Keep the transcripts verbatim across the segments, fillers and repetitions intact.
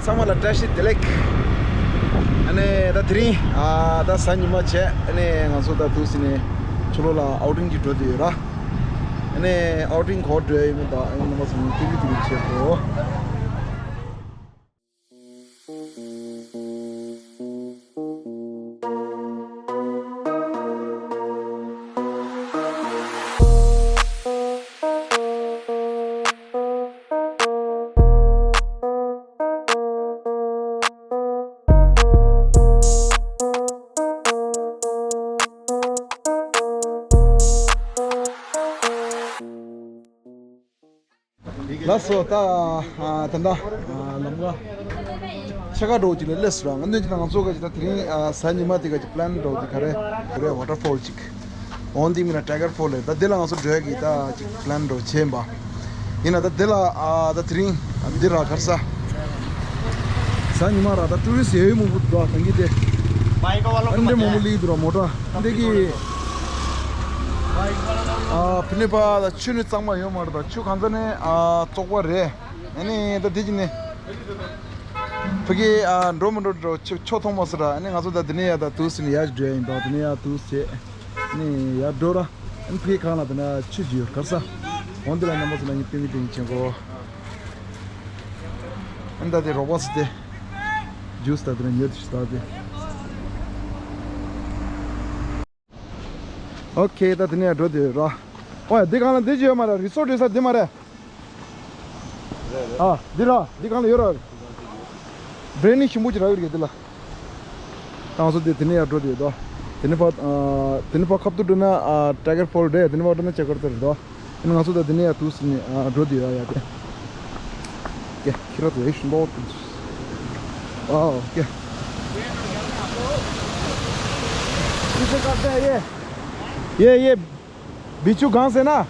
ཚང་མ་ལ་བཀྲ་ཤིས་བདེ་ལེགས། ཨ་ནི་ད་དེ་རིང་ཨ་ད་གཟའ་ཉི་མ་བྱས། ཨ་ནི་ང་ཚོ་ད་དུས་སུ་ནས་ཕྱི་ལོགས་ལ་ཨའུ་ཊིང་གི་འགྲོ་དུས་ཡོད་ར། ཨ་ནི་ཨའུ་ཊིང་ག་པར་འགྲོ་ཡ་ཡིན་མིན་ད་ཨ་ནི་རྣམ་པ་ཚོ་ནས་ཏིག་ཏིག་ཏིག་ཏིག་བྱེད་དགོས། ལགས་སོ། ད་ཨ་ད་ལྟ་ཨ་ལམ་ཁ་ཕྱེད་ཀ་འགྲོ་ཅིག་ལ་སླེབས་སོང་ར། ང་ཚོ་ཅིག་ད་ང་ཚོ་ག་ཅིག་ད་དེ་རིང་ཨ་གཟའ་ཉི་མ་དེ་ག་ཅིག་པི་ལན་འགྲོ་ཅིག་ག་རེ་ག་རེ་ཝ་ཊར་ཕོལ་ཅིག་འོན་ཏེ་མིན་ན་ཊའི་གར་ཕོལ་ལས། ད་འདི་ལ་ང་ཚོ་འགྲོ་ཡ་གི་ད་ཅིག་པི་ལན་འགྲོ་བྱས་ཡིན་པ། ཡིན་ན་ད་འདི་ལ་ཨ་ད་དེ་རིང་འདི་ར་ག་རེ་ཟ། གཟའ་ཉི་མ་ར་ད་ཊུ་རི་སི་ཡོད་མང་པོ་འདུག་ད་གིན་དེ། ཨ་འདྲ་མང་པོ་སླེབས་འདུག་ར། མོ་ཊ་འདི་གི་ཨ་ཕི་ནི་པ་ད་ཆུ་ནི་གཙང་མ་ཡོད་མ་རེད། ད་ཆུ་གང་ཚ་ནས་ཨ་བཙོག་པ་རེད། ཨ་ནི་ད་འདི་གི་ནི་ཕ་གི་ཨ་འགྲོ་མི་འགྲོ་འགྲོ་ཆུ་ཆུ་མཐོང་མ་སོང་ར། ཨ་ནི་ང་ཚོ་ད་འདི་ནས་ཡར་ད་དུས་སུ་ནས་ཡར་འགྲོ་ཡ་ཡིན། ད་འདི་ནས་ཡར་དུས་བྱས་ཨ་ནི་ཡར་འགྲོ་ར། ཨ་ནི་ཕ་གི་གང་ལ་ད་ན་ཆུ་ཅིག་ཡོད་ག་རེ་ཟ། འོན་ཏེ་ལ་རྣམ་པ་ཚོ་ལ་ངས་པིང་པིང་བྱེད་གོ། ཨ་ནི་ད་དེ་རོ་བ་སི་དེ་ཇུས་ད་དེ་ནས་ཉོས་ཏེ་ཞིག་ད་དེ། ཨོ་ཁེ། ད་དེ་ནས་འགྲོ་དེ་ར། ཨོ་ཡ་འདི་གང་ལ་འདི་ཅི་ཡོད་མ་རེད། རི་སོ་ཊི་ཡོད་ས་འདི་མ་རེད། ཨ་འདི་ར་འདི་གང་ལ་ཡོད་ར། བྷི་རི་ཡ་ནི་ཞིམ་པོ་ཅིག་རག་གི་རེད་འདི་ལ། ང་ཚོ་འདི་དེ་ནས་ཡར་འགྲོ་དེ་ཡོད་དོ། དེ་ནས་ཕར་ཨ་དེ་ནས་ཕར་ཁ་ཐུག་འགྲོ་ན་ཨ་ཊའི་གར་ཕོལ་རེད། དེ་ནས་ཕར་འགྲོ་ན་ཅེ་ཀར་ཏི་རེད་དོ། ཨ་ནི་ང་ཚོ་ད་དེ་ནས་ཡར་དུས་སུ་ནས་ཨ་འགྲོ་དེ་ཡོད་ཡ་དེ། ཀྱེ་ཁྱི་ར་ཚོ་ཨེ་ཤིན་ཏོག་ཏུ། ཨའོ་ཀྱེ། इसे करते हैं ये। ये, ये बिच्छू घास है ना? हाँ,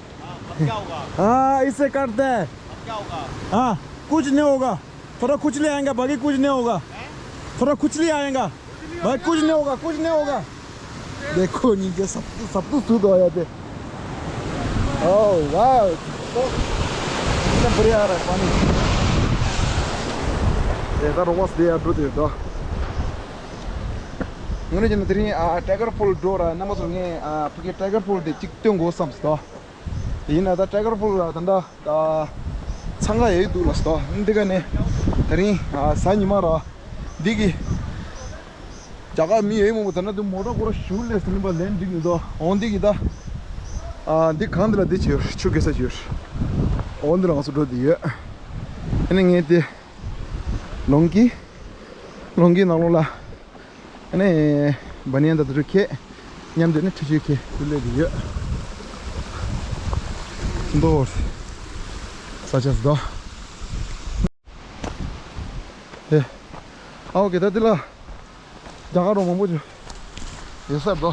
अब क्या होगा? हाँ, इसे काटते हैं। अब क्या होगा? हाँ, कुछ नहीं होगा। थोड़ा खुजली आएगा, बाकी कुछ नहीं होगा। हैं? थोड़ा खुजली आएगा। भाई, कुछ नहीं होगा, कुछ नहीं होगा। देखो, नीचे सब, सब कुछ सूद हो जाते। ओह, वाह। कितना बढ़िया आ रहा है पानी। ये तो रोबोट्स दे यार, दो दे दो। ངོས་ནས་བྱས་ན་དེ་རིང་ཨ་ཊའི་གར་ཕོལ་འགྲོ་ར། རྣམ་པ་ཚོར་ངས་ཨ་ཕ་གི་ཊའི་གར་ཕོལ་དེ་གཅིག་སྟོན་དགོས་བསམ་སོང་། ཡིན་ན་ད་ཊའི་གར་ཕོལ་ལ་ད་ལྟ་ད་འཚང་ཁ་ཡོད་འདུག་ལ་སྟོ། འདི་ག་ནས་ད་རིང་ཨ་གཟའ་ཉི་མ་ར། འདི་གི་རྒྱ་གར་མི་ཡོད་མང་པོ་ད་ན་འདི་མོ་ཊ་སྐོར་ཞུ་ལས་ཟིན་པ་ལན་འགྲིག་ཡོད་དོ། འོང་འདི་གི་ད་ཨ་འདི་གང་འདི་ལ་འདི་བྱེད་ཆུ་གེ་ས་བྱེད། འོང་འདི་ལ་ང་ཚོ་འགྲོ་འདི་ཡོད། ཨ་ནི་ངས་དེ་ལོང་གི་ལོང་གི་ནང་ལོགས་ལ། ཨ་ནི་བ་ནི་ཡན་དང་དུ་རུ་ཁེ་མཉམ་དུ་ནི་ཁྲི་ཆུའི་ཁེ་དུ་ལས་དུ་ཡོད། མདོ་ས་ཆ་སུ་དོ། ཨེ། ཨའོ་ཀེ་ད་དི་ལ་རྒྱ་གར་རོ་མང་པོ་ཅིག་ཡོད་ས་རེད་དོ།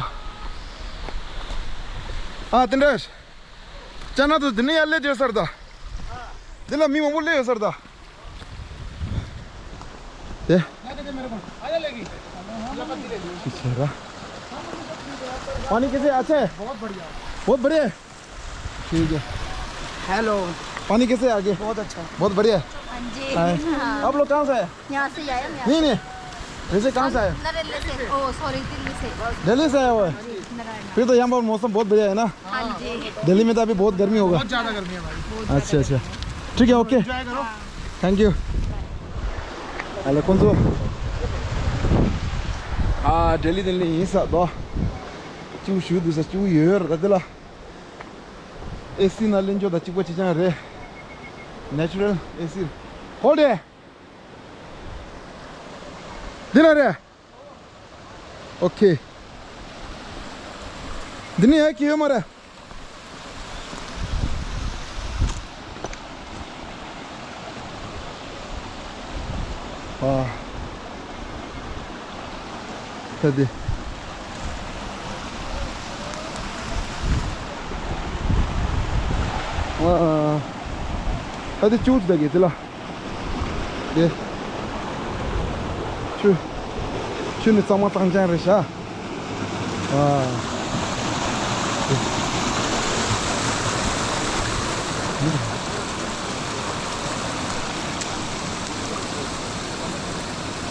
ཨ་དེ་འདྲ། ཅ་ན་དུ་དི་ནི་ཡ་ལེ་དེ་ཡོད་ས་རེད་ད། དི་ལ་མི་མང་པོ་ལེ་ཡོད་ས་རེད་ད། དེ། पीछे रहा। पानी कैसे है? अच्छा है? बहुत बढ़िया। बहुत बढ़िया है? ठीक है। हेलो। पानी कैसे है आगे? बहुत अच्छा। बहुत बढ़िया है? हाँ जी। हाँ। हाँ। आप लोग कहाँ से आए? यहाँ से ही आया मैं। नहीं, नहीं। वैसे कहाँ से आए? नरेला से। ओ, सॉरी, दिल्ली से। दिल्ली से आया हुआ है? जी, नारायण। फिर तो यहाँ पर मौसम बहुत बढ़िया है ना? हाँ जी। दिल्ली में तो अभी बहुत गर्मी होगा। बहुत ज़्यादा गर्मी है भाई। अच्छा, अच्छा। ठीक है, ओके। एंजॉय करो। Thank you. हेलो, कौन सो? ཨ་ལྡི་ལི་ལྡི་ལི་ཡིན་ས་དོ། ཅིའུ་ཞུ་དུས་ས་ཅིའུ་ཡོད་ར་དེ་ལ། ཨེ་སི་ན་ལེན་ཅོ་ད་གཅིག་པ་གཅིག་རྐྱང་རེད། ནེ་ཅུ་རལ་ཨེ་སི། ཧོལ་ཌི། འདི་ན་རེད། ཨོ་ཁེ། འདི་ནས་ཡར་འཁྱེར་ཡོད་མ་རེད། ཨ། ད་འདི། ཨ། ད་འདི་ཅུ་ཅི་ད་གི་འདི་ལ། དེ། ཆུ། ཆུ་ནི་གཙང་མ་གཙང་རྐྱང་རེད་ཤག་ཨ། དེ།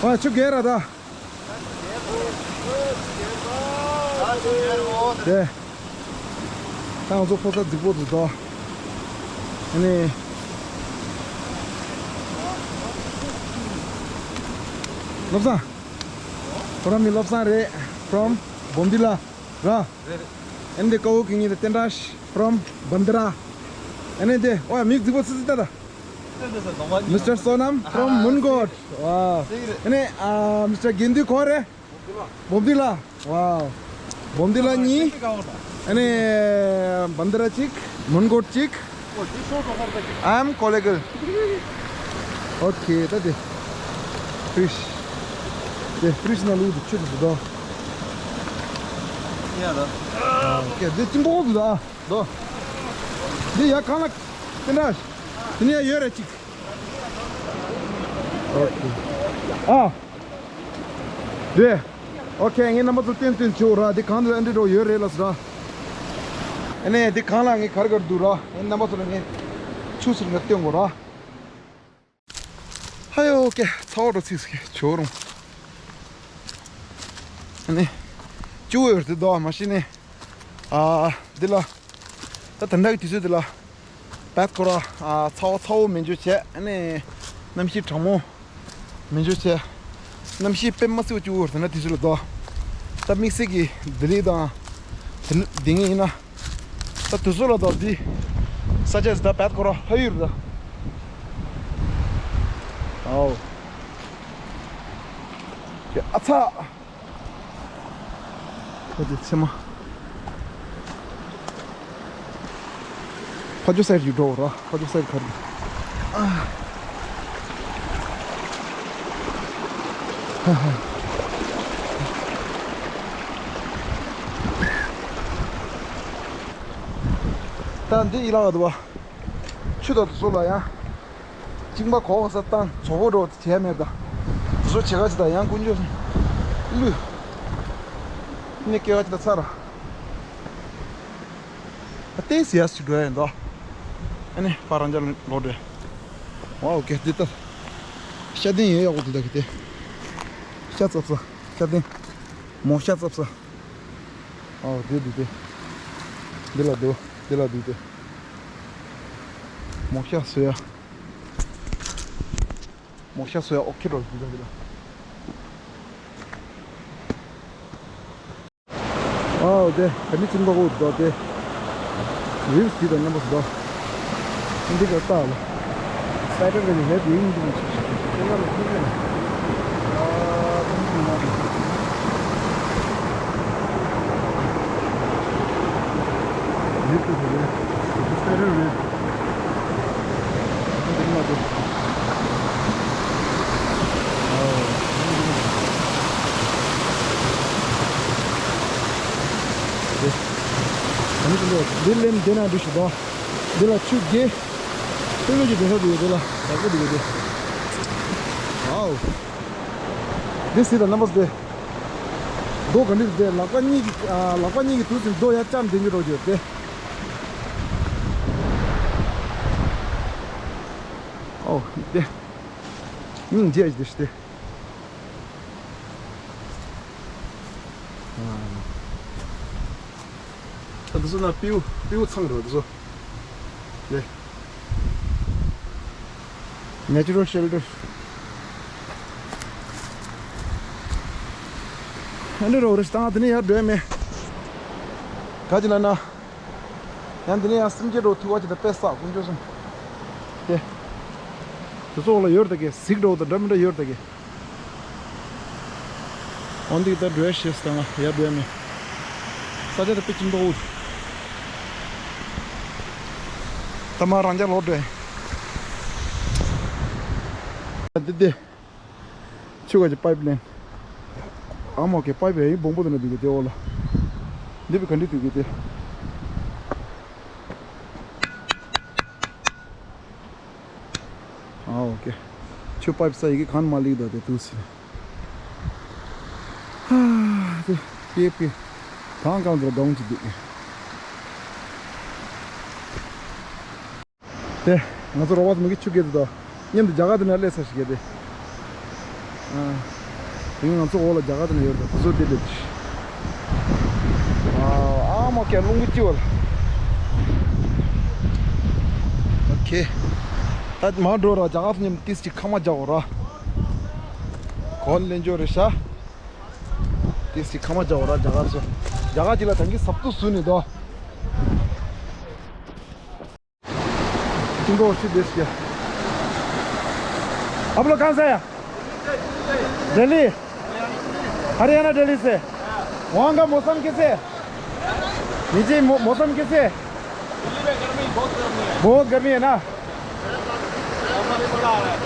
ཨ་ཆུ་རྒྱས་ར་ད། དེ། ད་ང་ཚོ་ཕོ་གསར་རྫིག་པོ་འདུག་ད། ཨ་ནི། བློ་བཟང་། ཁོ་རང་མི་བློ་བཟང་རེད། from བོམ་ཏི་ལ་ར། ཨ་ནི་དེ་ཀའོ་གི་ཉིད་དེ་བསྟན་དྲག་from བན་དྷ་ར། ཨ་ནི་དེ་ཨོ་ཡ་མིག་རྫིག་པོ་ཚི་ཚི་ད་ད། Mister Sonam from Mungkot. Wow. ཨ་ནི་ཨ་Mister Gendu ཁོ་རེད། བོམ་ཏི་ལ། Wow. བོམ་ཏི་ལ་གཉིས། ཨ་ནི་བན་དྷ་ར་གཅིག་བོན་གོཊ་གཅིག I am Kollegal. Okay, ད་དེ། ཕྲུ་གུ། དེ་ཕྲུ་གུ་ན་ལུག་དེ་ཆུ་དེ་དུ་དོ། ཡ་ད། ཨོ་ཁེ། དེ་གཅིག་པོ་དུ་དོ། དོ། འདི་ཡ་གང་ལ། དེ་འདྲ། དེ་ནས་ཡ་ཡོད་རེད་གཅིག་ཨོ་ཁེ། ཨ། དེ། ཨོ་ཁེ། ངས་རྣམ་པ་ཚོ་སྟོན་སྟོན་བྱོས་ར། དེ་གང་དུ་ཨ་འདྲེ་འགྲོ་ཡོད་རེད་ལ་ཟེར་ར། ཨ་ནས་དེ་གང་ལ་ངས་གར་གར་འདུག་ར། ངས་རྣམ་པ་ཚོ་ལ་ངས་ཆུ་ཟེར་ངས་སྟོན་དགོས་ར། ཧ་ཡོ་ཀེ། ཚ་བ་འགྲོ་ཚིགས་ཀེ་བྱོས་རུང་། ཨ་ནི། ཅུ་ཡོད་དེ་དོ་མ་གཞི་ནས། ཨ། འདི་ལ། ད་ད་ལྟ་གི་དུས་ཚོད་འདི་ལ། བད་ཁོ་ར། ཨ། ཚ་བ་ཚ་བོ་མེད་འཇོ་བྱས། ཨ་ནི། གནམ་གཤིས་གྲང་མོ། མེད་འཇོ་བྱས། གནམ་གཤིས་དཔེ་མ་སྲིད་པ་ཅུ་ཡོད་དེ་ན་དུས་ཚོད་ལ་དོ། ད་དམིགས་བསལ་གྱི་ལྡི་ལི་དང་། དེ་ནི་དེ་ངས་ཡིན་ན། ད་དུས་ཚོད་ལ་དང་འདི། ས་ཆ་ཟི་ད་བད་ཁོ་ར་ཧ་ཡུར་ད། ཨའོ། ཨ་ཚ། ཁོ་དེ་ཚེ་མ། ཕ་ཇོ་སའིཌ་ཡུ་འགྲོ་ར། ཕ་ཇོ་སའིཌ་གར། ད་འདི་ཡི་ལང་བ་འདུག་བ། ཆུ་དང་དུ་སོ་ལ་ཡང་། གཅིག་མ་གོག་ས་བཏང་ཚོགས་པོ་འགྲོ་བྱས་མེད་ད། དུ་སོ་བྱེད་ག་ཅི་ད་ཡང་ཀུན་ཅོ་བླུད། ནི་སྐྱེ་ག་ཅི་ད་ཚར། ཏེ་སི་ཡ་སི་འགྲོ་ཡ་ཡིན་དོ། ཨ་ནི་ཕ་རང་ཅག་ལོ་འགྲོ། ཝའོ་ཀེ་འདི་ལྟ། ཤ་ཏན་ཡོད་ཡག་པོ་འདི་ལྟ་གི་ཏེ། ཤ་ཙབ་ས། ཤ་ཏན། མོ་ཤ་ཙབ་ས། ཨའོ་འདི་འདི་ཏེ། འདི་ལ་འདུག་འདི་ལ་འདུག་ཏེ། མོ་ཤ་བཟོ་ཡ། མོ་ཤ་བཟོ་ཡ་ཨོ་ཁེ་འགྲོ་འདི་ལ་འདི་ལ། ཨའོ་དེ་ག་ནི་ཚིག་འགོག་འོ་དོ་དེ། རིབ་སི་དང་རྣམ་པ་སུ་དོ། འདི་ག་ལྟ་ལ། སའི་ཊར་ཌེ་ནི་ཧེ་དེ་ཡིན་འདི་མི་ཆུ་ཆུ་ཆུ་ཆུ་ཡ་ལ་ཆུ་ཆུ་ལ། ཨ་ཁུ་ཆུ་ན་དེ། རིབ་སི་དེ་རེད། སའི་ཊར་ཌེ་རེད། འདི་ལེན་དེ་ན་འདུག་ཞུ་དོ། འདི་ལ་ཆུ་རྒྱས། ཆུ་ལུད་ཀྱི་དེ་ཧ་འདུག་འདི་ལ་ཡག་པོ་འདུག་འདི། ཨའོ། འདི་སི་དང་རྣམ་པ་སི་དེ། རྡོ་ག་འདྲ་སྟེ་ལག་པ་གཉིས་ཀྱི་ཨ། ལག་པ་གཉིས་ཀྱི་དུས་སུ་རྡོ་ཡར་བཅམས་བསྡད་རྒྱུ་རོ་རྒྱུ་སྟེ། ཨོ་སྟེ། སྙིང་རྗེ་ཞིག་སྟེ། ཨ་འདི་ཚོ་ན་སྤྲེའུ་སྤྲེའུ་ཚང་རོ་འདི་ཚོ། ལེ། Natural shelter. ཨ་འདྲ་རོ་རེ་སྟངས་དེ་ནས་ཡར་འགྲོ་ཡ་མེད། ག་ཅི་ལ་ན། ཡང་དེ་ནས་ཡང་སེམས་ཅན་རོ་ཐུག་པ་ཅི་ད་དཔེ་བསགས་ཀུན་སྤྱོད་སོང་། དེ། དེ་ཚོ་ལ་ཡོད་ད་གེ་གཟིགས་འགྲོ་ད་འདྲ་མི་འདྲ་ཡོད་ད་གེ་འོན་ཏེ་ད་འགྲོ་ཡ་ཤེས་སྟངས་ཡར་འགྲོ་ཡ་མེད། ས་ཆ་དེ་དཔེ་ཅིག་མདོག་འུར། ད་མ་རང་རྒྱ་ལོག་འགྲོ་ཡ། འདི་དེ། ཆུ་ག་གི་པའིབ་ལེན། ཨ་མོ་གི་པའིབ་ཡིན་བོང་བུ་དེ་ན་འདུག་གི་དེ་འོ་ལ། འདི་བི་ག་འདྲི་འདུག་གི་དེ། ཨ་ཨོ་ཀེ། ཆུ་པའིབ་ས་ཡི་གི་གང་མ་ལིག་ད་དེ་དུས་སི། ཧ་དེ་པེ་པེ། གང་གང་དུ་གདོང་གི་འདུག་གི། དེ། ང་ཚོ་རོགས་པ་ཚོ་མི་གི་ཆུ་སྐྱེལ་དུ་དོ། མཉམ་དུ་རྒྱ་གར་དུ་ནས་སླེབས་ས་ཞིག་གི་དེ། ཨ། དེ་ང་ཚོ་འོག་ལ་རྒྱ་གར་དེ་ནས་ཡོད་རེད། དེ་ཚོ་དེ་འདྲ་ཅིག་ཨ་མ་ཀེ་རླུང་གི་ལྕི་བ་ལ། ཨོ་ཁེ། ད་མར་འགྲོ་ར། རྒྱ་གར་མཉམ་ཏིས་ཅིག་ཁ་མ་རྒྱག་འོ་ར། གོ་ལེན་འཇོག་རེད་ཤག་ཏིས་ཅིག་ཁ་མ་རྒྱག་འོ་ར། རྒྱ་གར་ཚོ། རྒྱ་གར་ཅིག་ལ་ད་གིན་ཟབ་ཏུ་བཟོས་ནས་དོ། तुमको और चीज देश क्या? आप लोग कहाँ से आया? दिल्ली। हरियाणा, दिल्ली से। वहाँ का मौसम कैसे है? नीचे मौ-, मौसम कैसे है? दिल्ली में गर्मी, बहुत गर्मी है। बहुत गर्मी है ना? यहाँ मजा आ रहा है।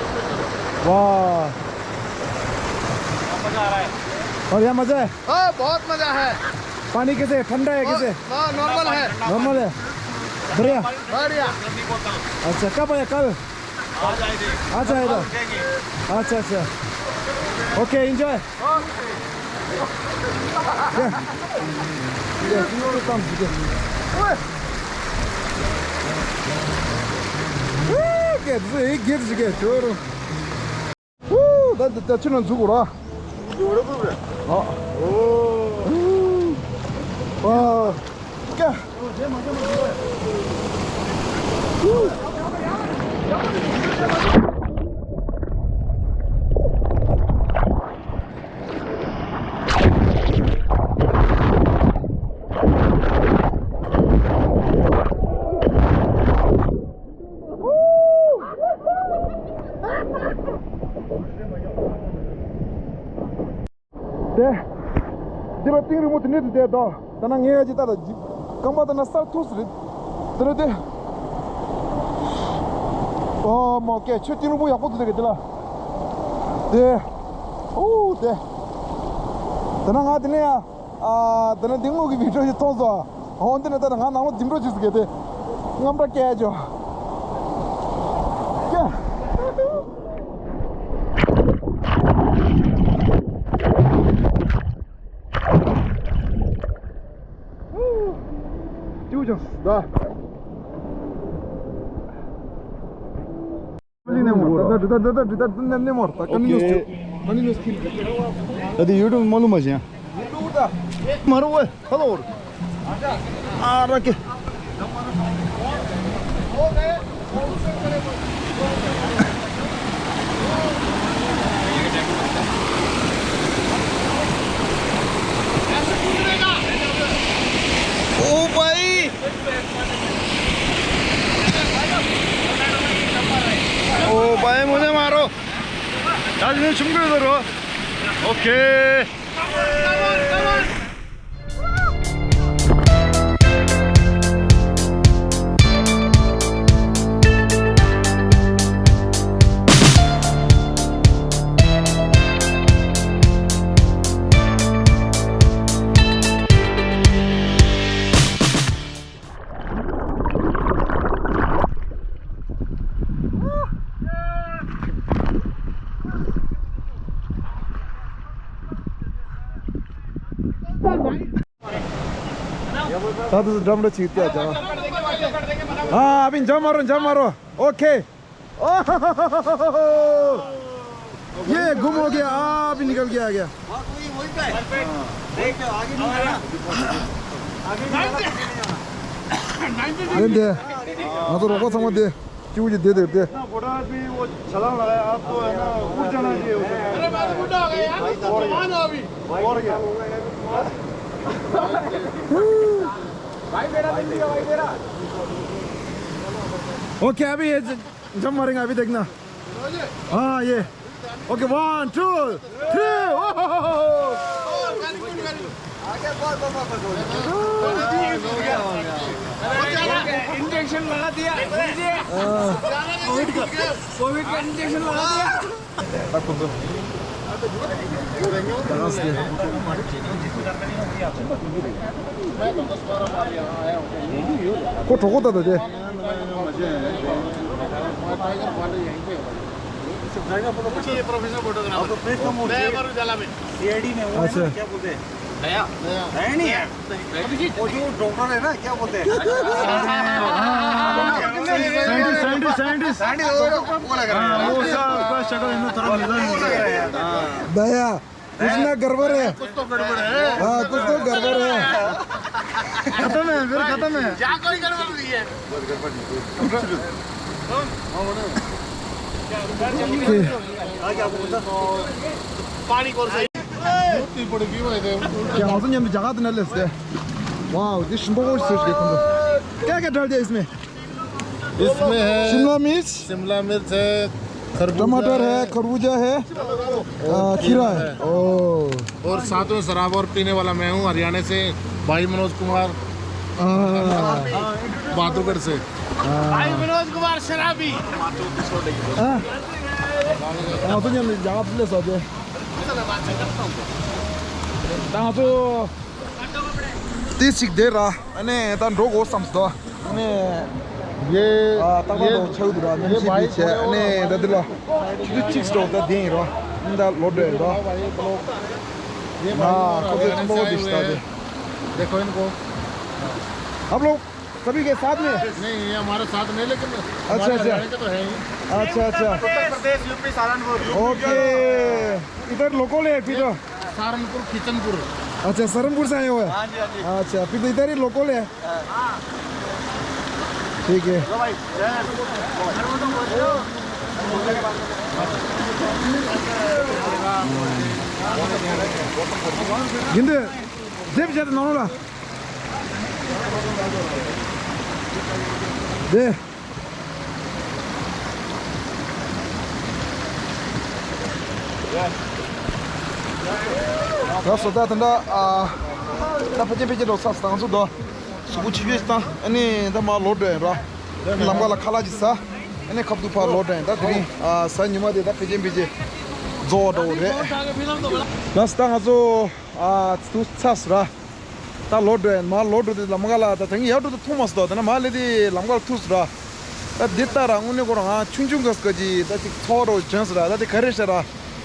वाह। यहाँ मजा आ रहा है। और यहाँ मजा है? हाँ, बहुत मजा है। पानी कैसे है? ठंडा है कैसे? हाँ, नॉर्मल है। नॉर्मल है। बढ़िया। बढ़िया। अच्छा, कब आया? कल? आज आए थे। अच्छा, आया था। अच्छा, अच्छा। Okay, enjoy. དེ། འདི་ལ་གཏིང་རིང་མོ་དེ་ནས་དེ་བསྡད་དོ། ད་ནང་ངས་ཡ་ཅི་ལྟ་ལ་ཇི། རྐང་པ་ལྟ་ན་སར་ཐུག་སི་རེད། དེ་ནས་དེ། ཨོ་མོ་ཀེ། ཆུ་གཏིང་རིང་པོ་ཡག་པོ་འདུག་དེ་ག་དེ་ལ། དེ། ཨོ་དེ། ད་ནང་ང་དེ་ནས་ཡ། ཨ། དེ་ནས་འདི་དངུལ་གྱི་བི་ཌིའོ་ཞིག་མཐོང་སོང་། འོ་འདི་ནས་ད་ནང་ང་ནང་ལོགས་འཛིན་འགྲོ་བྱེད་ཟེར་གི་དེ། རྔམ་དྲག་སྐད་ཅོ། ཀྱ། ཅིའུ་ཅང་ད། ད་དེ་ཡུ་ཊུབ་མ་ལུ་མ་ཞིང་། མ་རུ་ཝེ། ཧ་ལོ། ཨ་ར་ཀེ། ओ भाई। ओ भाई, मुझे मारो। आज मैं चुम कर दो। ओके। ད་དུ་འགྲམ་ར་ཅིག་བལྟས་ཀྱང་། ཨ། ཨ་བི་འཇམ་མ་རོ། འཇམ་མ་རོ། ཨོ་ཁེ། ये गुम हो गया। आप ही निकल के आ गया। ཡིན་ཏེ། ང་ཚོ་རོགས་པ་ཚང་མ་དེ་སྐྱིད་པོ་ཅིག་བསྡད་དེ་བསྡད། बूढ़ा आदमी वो छलांग लगाया, आप तो है ना, उठ जाना चाहिए उसे। अरे, मैं तो बूढ़ा हो गया यार, मैं तो जवान हूँ अभी। और क्या? भाई मेरा दिल दिया, भाई मेरा। ओके, अभी ये जंप मारेंगे, अभी देखना। हाँ, ये। Okay, one, two, three. ओहो। इंजेक्शन लगा दिया। कोविड का, कोविड का इंजेक्शन लगा दिया। ཁོ་གྲོགས་པོ་ད་ད་དེ། ये प्रोफेशनल फोटोग्राफर। मैं करूँ जला में। सीआईडी में वो है ना, अच्छा। क्या बोलते हैं? दया। दया। दया नहीं है। वो जो डॉक्टर है ना, क्या बोलते हैं? Scientist, scientist, scientist. साइंटिस्ट, वो, वो लग रहा है। हाँ, वो उसका, उसका शक्ल है ना, थोड़ा मिला नहीं। दया। कुछ ना गड़बड़ है। कुछ तो गड़बड़ है। हाँ, कुछ तो गड़बड़ है। खत्म है, फिर खत्म है। क्या कोई गड़बड़ नहीं है। पानी कौन सा? क्या मौसम यहाँ पे जगह तो नहीं ले सकते। वाह, ये शिमला को सोच के तुम तो। क्या क्या डाल दिया इसमें? इसमें है शिमला मिर्च। शिमला मिर्च है, खरबूजा टमाटर है, है, खरबूजा है, और आ, खीरा खीरा है। है। ओ। और साथ में शराब और पीने वाला मैं हूँ, हरियाणा से, भाई मनोज कुमार, हाँ। बहादुरगढ़ से। हाँ। भाई मनोज कुमार शराबी। हाँ। हाँ, तो ये यहाँ पे ले सकते हैं। ད་ང་ཚོ་ཏིས་ཅིག་དེ་ར། ཨ་ནི་ད་འགྲོ་དགོས་བསམ་སོང་། ཨ་ནི་ये ཨ་ཏག་ཏག་ये འགྲོ་ཆགས་འདུག་ར། ये མཉམ་ཞིག་भाई དེ་བྱས། ཨ་ནི་ད་འདི་ལ་ཆུ་ཚོད་གཅིག་འགྲོ་ད་དེ་ཡིན་ར། ཨ་ནི་ད་ལོ་འགྲོ་ཡིན་ར། ये भाई हाँ, हमारा कुछ हरियाणा से आए हुए हैं। देखो इनको। आप लोग सभी के साथ में? नहीं, ये हमारे साथ नहीं, लेकिन अच्छा, हमारे अच्छा। हरियाणा के तो है ही। अच्छा, अच्छा। उत्तर प्रदेश, यूपी, सारनपुर। ओके। इधर लोकल है फिर तो। सहारनपुर, किशनपुर। अच्छा, सहारनपुर से आए हुए हैं? हाँ जी, हाँ जी। अच्छा, फिर तो इधर ही लोकल है। हाँ। ठीक है। लो भाई, जय। हिंद, जेब जाते नॉर्मल। दे। ར་སོ་ད་དེ་འདྲ། ཨ། ད་ཕལ་ཆེར་ཕལ་ཆེར་འགྲོ་ས་སྟངས་སུ་དོ། སུ་གུ་ཆི་ཡོད་སྟངས། ཨ་ནི་ད་མ་ལོ་འགྲོ་ཡིན་ར། ལམ་ཁ་ལ་ཁ་ལག་ཅིག་ཟ། ཨ་ནི་ཁབ་ཏུ་ཕར་ལོ་འགྲོ་ཡིན། ད་དེ་རིང་ཨ་གཟའ་ཉི་མ་དེ་ད་ཕལ་ཆེར་ཕལ་ཆེར་རྫོགས་འགྲོ་རེད། ར་སོ་ད་ང་ཚོ་ཨ་ཚུར་ཚར་སོང་ར། ད་ལོ་འགྲོ་ཡིན། མ་ལོ་འགྲོ་དེ་ལམ་ཁ་ལ་ད་དེང་ཡར་འགྲོ་དུས་ཐུག་མ་སོང་། ད་ན་མ་ལེ་དེ་ལམ་ཁ་ལ་ཐུག་སོང་ར། ད་འདི་ལྟ་ར་དངོས་གནས་ཁོ་རང་ཆུང་ཆུང་ག་སྐད་ཅིག་ད་ཅིག་ཚོགས་རོགས་བྱོན་སོང་ར། ད་དེ་ག་རེ་ཤ་ར་ངས་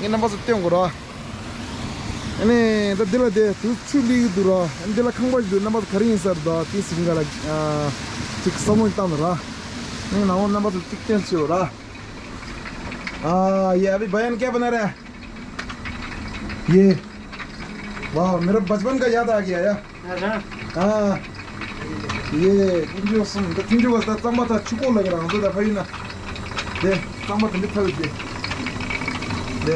རྣམ་པ་ཚོ་སྟོན་དགོས་ར། ཨ་ནི་ད་འདི་ལ་དེ་དུས་ཚོད་སླེབས་ཀྱི་འདུག་ར། ཨ་ནི་འདི་ལ་ཁང་པ་ཞིག་འདུག་རྣམ་པ་ཚོ་ག་རེ་ཡིན་ས་རེད། ད་དེ་སིང་ག་ལ་ཅིག་བསམ་བློ་བཏང་ར། ཨ་ནི་ནང་ལོགས་རྣམ་པ་ཚོ་ཅིག་སྟོན་ཤོག་ར། ཨ་ཡ་ཨ་བི་བ་ཡན་སྐད་པ་ན་ར། ये। वाह, मेरा बचपन का याद आ गया यार। हाँ। ये कुंजो सुन, तो कुंजो बस तंबा था, छुको लग रहा हूँ तो दफा ही ना। दे, तंबा तो मिठा दे। दे।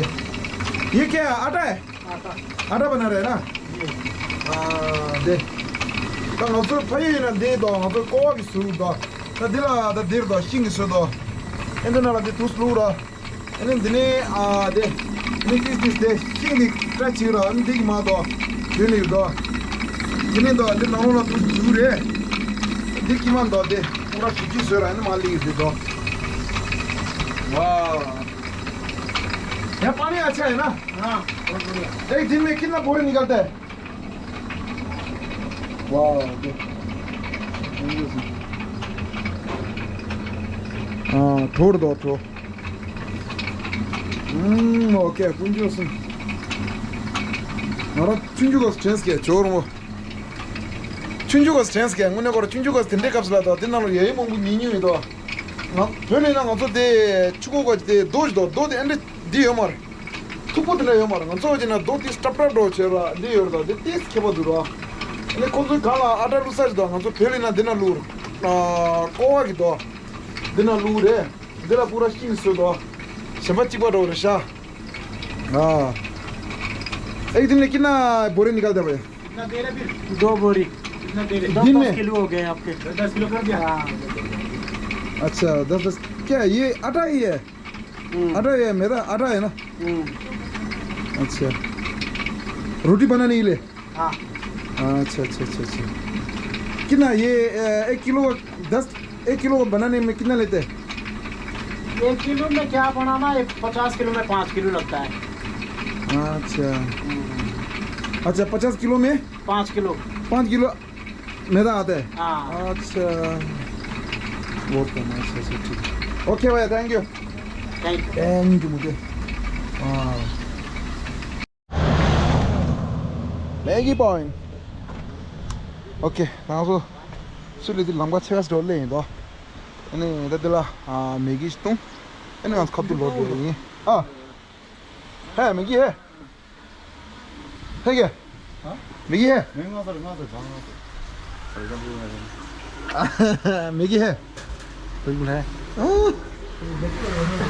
ये क्या है? आटा है? आटा। आटा बना रहे हैं ना? हाँ, दे। तो हम तो भाई ना दे दो, हम तो को भी सुन दो। तो दिला, तो दिर दो, शिंग सुन दो। इन दोनों ला दे तू सुन रहा। ཨ་ནི་འདི་ནས་ཨ་དེ། ཨ་ནི་ཏིས་ཏིས་དེ་ཤིང་འདི་སྐྲ་ཆིག་ར། ཨ་ནི་འདི་གི་མ་དོ། དེ་ནས་ཡོད་དོ། དེ་ནས་དོ་འདི་ནང་ལོགས་ལ་དུ་འདུག་རེད། འདི་གི་མ་དོ་དེ་ཁོ་ར་ཞིག་ཅིག་བཟོས་ར། ཨ་ནི་མ་ལི་ཡི་དེ་དོ། वाह। ये पानी अच्छा है ना? हाँ, बहुत बढ़िया। एक दिन में कितना बोरे निकलता है? वाह, दे। ཨ། འཐོར་དོ་འཐོར། ཨུམ། ཨོ་ཁེ། ཀུན་སྤྱོད་སྲུང་། ང་རང་ཆུང་ཆུང་སྐབས་དྲན་སྐད་ཇོ་རུང་བོ། ཆུང་ཆུང་སྐབས་དྲན་སྐད་དངོས་གནས་ཁོ་རང་ཆུང་ཆུང་སྐབས་དེ་འདྲའི་སྐབས་སུ་ལ་དང་དེ་ནང་ལ་ཡ་ཡི་མང་པོ་ཉིན་ཉུང་ཡོད་དོ། ང་བོད་ལ་ཡིན་ན་ང་ཚོ་དེ་ཆུ་ཀོ་ཀ་དེ་རྡོ་ཞིག་དོ། རྡོ་དེ་ཨེ་འདྲ་འདི་ཡོད་མ་རེད། མཐུག་པོ་དེ་འདྲ་ཡོད་མ་རེད། ང་ཚོ་བྱས་ན་རྡོ་དེ་སྲབ་སྲབ་འདྲ་བོ་བྱས་ར་འདི་ཡོད་རེད། དོ་དེ་ཏིས་ཁྱད་པར་འདུག་ར། ཨ་ནི་ཁོ་ཚོའི་སྒང་ལ་ཨ་ཊ་བླུགས་ས་ཞིག་དོ། ང་ཚོ་བོད་ལ་ཡིན་ན་འདི་ན་བླུགས་ར། ཀོ་བ་གི་དོ། འདི་ན་བླུགས་རེད། འདི་ལ་པུ་ར་ཤིང་བཟོས་དོ། གཞན་པ་གཅིག་པ་འདྲ་བོ་རེད་ཤག་ཨ། एक दिन में कितना बोरे निकलता है भैया? कितना दे रहे फिर? दो बोरी। कितना दे रहे? दस, दिन में? दस किलो हो गए आपके। दस, दस किलो कर दिया। हाँ। अच्छा, दस, दस। क्या ये आटा ही है? हम्म। आटा ही है, मैदा आटा है ना? हम्म। अच्छा। रोटी बनाने के लिए? हाँ। अच्छा, अच्छा, अच्छा, अच्छा। कितना ये, अ, एक किलो, दस, एक किलो बनाने में कितना लेते हैं? एक किलो में क्या बनाना, एक पचास किलो में पाँच किलो लगता है। अच्छा। हम्म। अच्छा, पचास किलो में? पाँच किलो। पाँच किलो मैदा आता है? हाँ। अच्छा। बहुत कम है, अच्छा, अच्छा, ठीक है। OK भैया, thank you। Thank you। Thank you मुझे। हाँ। Maggie point। OK, ང་ཚོ་སུ་ལི་དེ་ལམ་ཁ་ཆེ་ཁ་ཞིག་ལ་ཡིན་དོ། ཨ་ནི་ད་དེ་ལ་ཨ་མེ་གི་བཏུང་། ཨ་ནི་ང་ཚོ་ཁ་ཐུག་ལོག་འགྲོ་ཡིན། ཨ། ཧེ་མེ་གི་ཧེ། है क्या? हाँ? मैगी है? नहीं, वहाँ पर, वहाँ पर, वहाँ पर। मैगी है? बिल्कुल है।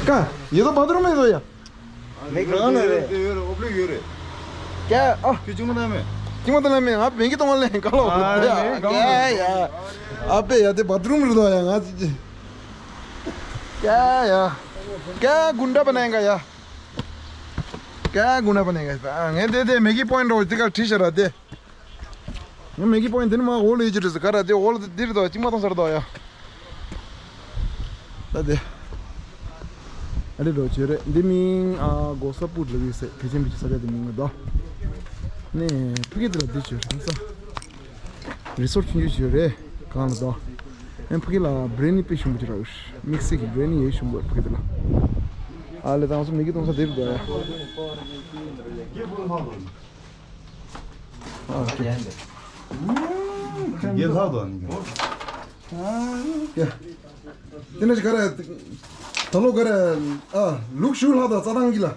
कहाँ? ये तो बाथरूम है तो यार। नहीं, कहाँ ना रे? ये, ये, ये, ओपले ये रे। क्या? आ। क्यों चुंगना में? क्यों मतलब में? आप मैगी तो मान लें, कल हो। हाँ, गया, नहीं, गया यार। आप पे यार, बाथरूम में तो आया, हाँ। क्या यार? क्या गुंडा बनाएगा यार? क्या गुंडा बनेगा इस बार? हाँ, ये दे दे, मैगी पॉइंट हो, इतनी का ठीक है, दे। ང་མེ་གི་པོ་ཡིན་དེ་ནི་མ་འོ་ལ་ཡི་ཅི་རེད་ཟེར་ག་ར་དེ་འོ་ལ་འདིར་དོ་ཅི་མ་གཏོང་སར་དོ་ཡ། ད་དེ། ཨ་རེ་རོ་བྱོས་རེད། འདི་མིང་ཨ་གོ་ས་པུ་ལ་བི་སེ་ཕལ་ཆེར་མི་ཅི་ས་ཆ་དེ་མིང་ལ་དོ། ནས་ཕུ་གི་དེ་ལ་འདི་བྱོས་རེད་ས། རི་སོར་ཆུང་ཆུང་བྱོས་རེད། གང་ལ་དོ། ཨེ་ཕུ་གི་ལ་བྷི་རེ་ནི་དཔེ་ཞུམ་པོ་ཅི་ར་ཨུ་ཤ། དམིགས་བསལ་གྱི་བྷི་རེ་ནི་ཡེ་ཞུམ་པོ་ཕུ་གི་དེ་ལ། ཨ་ལེ་དང་སོ་མེ་གི་གཏོང་ས་དེར་དོ་ཡ། ཨ་ཀེ། ཡེ་ལྷག་དོ་ནི། ཡ། དེ་ནས་ག་རེ། ད་ལོ་ག་རེ། ཨ་ལུག་ཞུ་ལྷག་དོ་རྩ་ཐང་གི་ལ།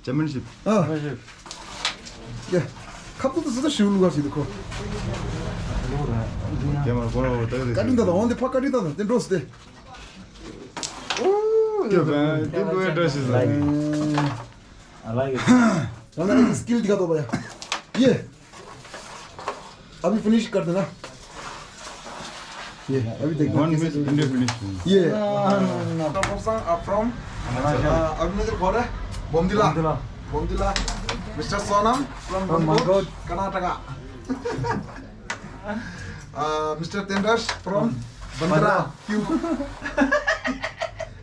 ཅེམ་པི་ཡན་ཤིབ། ཨ། ཡ། ཁ་ཐུག་ཏུ་སུ་ད་ཞུ་ལུག་ག་ཞིག་ཏུ་ཁོ། ཀེ་མ་ར་གོ་ར་བ་ད་ག་རེ། ཀ་ཏི་ད་ད་འོན་ཏེ་ཕ་ཀ་ཏི་ད་ད་དེ་འགྲོ་སྟེ། ཀེ་བ་དེ་འགྲོ་ཡ་འདྲ་ཞིག་ལ། I like it. ད་ནི་སི་ཀིལ་འདི་ག་ཐོབ་པ་ཡ། ཡེ། अभी फिनिश कर देना। ये अभी देख। One minute, India finish. ये। From अभी मेरे घर है बोमदिला। बोमदिला। Mister Sonam from Mangkot, Karnataka. Mister Tendash from Bandra.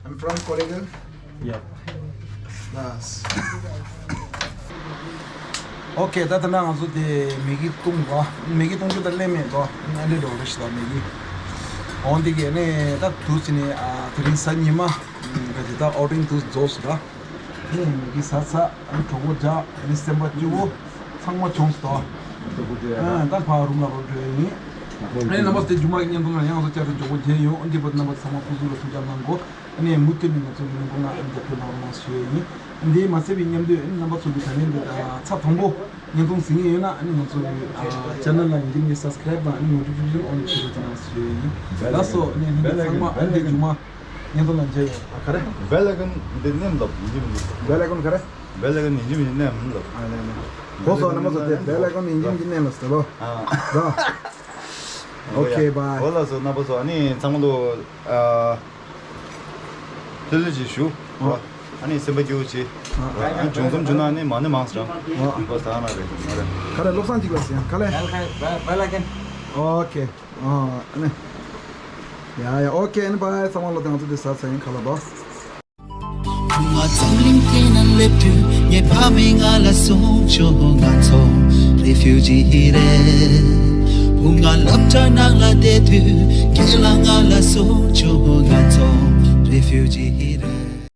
I'm from Koregal. Yep. Nice. Okay, ད་ད་ནང་ང་ཚོ་དེ་མེ་གི་བཏུང་བ། མེ་གི་བཏུང་རྒྱུ་ད་ལས་མེད་དོ། ཨ་ནི་འགྲོ་རེ་ཞིག་ད་མེ་གི། འོན་ཏེ་གི་ནི་ད་དུས་ཚོད་ནི་ཨ་དེ་རིང་གཟའ་ཉི་མ། ག་དེ་ད་ཨའུ་ཊིང་དུས་རྫོགས་སོང་ད། ཨེ་མེ་གི་ཟ་ཚ། ཨ་ནི་གྲོགས་པོ་བརྒྱ། ཨ་ནི་སེམས་པ་སྐྱིད་པོ་ཚང་མ་བྱུང་སོང་ད། ཨ་ད་ཕར་རུམ་ལ་རོལ་འགྲོ་ཡིན། ཨ་ནི་རྣམ་པ་ཚོ་དེ་མཇུག་མ་གི་བརྙན་ཐུང་ལ་ཡང་ང་ཚོ་བསྐྱར་དུ་མགྱོགས་པོ་མཇལ་ཡོང་། ཨ་འདི་བར་དུ་རྣམ་པ་ཚོ་ཚང་མ་སྐུ་གཟུགས་ལ་ཐུགས་ཅག་གནང་དགོས། ཨ་ནི་མུ་མཐུད་ནས་ང་ཚོ་ལས་འགུལ་ནང་རྒྱབ་སྐྱོར་གནང་རོགས་གནང་ཞུ་ཡས་ཡིན། འདི་མ་ཟད་པའི་མཉམ་དུ་ཨ་ནི་རྣམ་པ་ཚོ་གི་ད་ལན་འདི་ཚར་དང་པོ་བརྙན་ཐུང་གཟིགས་མཁན་ཡོད་ན་ཨ་ནི་ང་ཚོ་གི་ཨ་ཆེ་ནལ་ལ་ཡིན་གྱི་མིན་སབ་སི་ཀ་རེབ་དང་ཨ་ནི་ནོ་ཊི་ཕི་ཀེ་ཤན་ཨོན་བྱེད་རོགས་གནང་ཞུ་ཡས་ཡིན། ལགས་སོ། ཨ་ནི་ཨ་ནི་ཚང་མ་ཨ་ནི་འདི་མཇུག་མ་བརྙན་ཐུང་ལ་མཇལ་ཡོང་། ཨ་ག་རེ། བེལ་ཨའི་ཀོན་འདི་མནན་ལབ་ཡིན་གྱི་མིན་གྱི། བེལ་ཨའི་ཀོན་ག་རེ། བེལ་ཨའི་ཀོན་ཡིན་གྱི་མིན་གྱི་མནན་མིན་ལབ། ཨ་ནི་ནི། གོ་སོང་། རྣམ་པ་ཚོ་དེ་བེལ་ཨའི་ཀོན་ཡིན་གྱི་མིན་གྱི་མནན་ལབ་ཟེར་ལོ། ཨ། ད། ཨོ་ཁེ་ཡ། བྷའི། འོ་ལགས་སོ། རྣམ་པ་ཚོ་ཨ་ནི་ཚང་མ་ལོ། ཨ། ལྷོད་ལྷོད་ཅིག་བཞུགས། ཨ། ཨ་ནི་སེམས་པ་སྐྱིད་པོ་བྱེད། ཨ། ཨ་ནི་བྱུང་གསུམ་བྱུང་ན་ཨ་ནི་མ་ཎི་མང་ཙམ་བགྲང་། ཨ། ལོ་ཟ་ན་རེད། མ་རེད། ག་རེ། བློ་བཟང་གཅིག་ལ་ཟེར་ཡང་ག་ལེ། བེལ་ཨའི་ཀོན། བེལ་ཨའི་ཀོན། ཨོ་ཁེ། ཨ་ནི། ཡ་ཡ། ཨོ་ཁེ། ཨ་ནི་བྷའི། ཚང་མ་ལོ་དེ་ང་ཚོ་དེ་ཟ་ཚར་ཡིན། ཁ་ལག་འདུག། བུ་ང་འཛམ་གླིང་སྟེང་ན་སླེབས་དུས་ངའི་ཕ་མས་ང་ལ་གསུངས་བྱུང་། ང་ཚོ་རེ་ཕིའུ་ཇི་རེད། བུ་ང་སློབ་གྲྭ་ནང་ལ་བསྡད་དུས་ཁྱེད་ལ་ང་ལ་གསུངས་བྱུང་། ང་ཚོ་རེ་ཕིའུ་ཇི་རེད།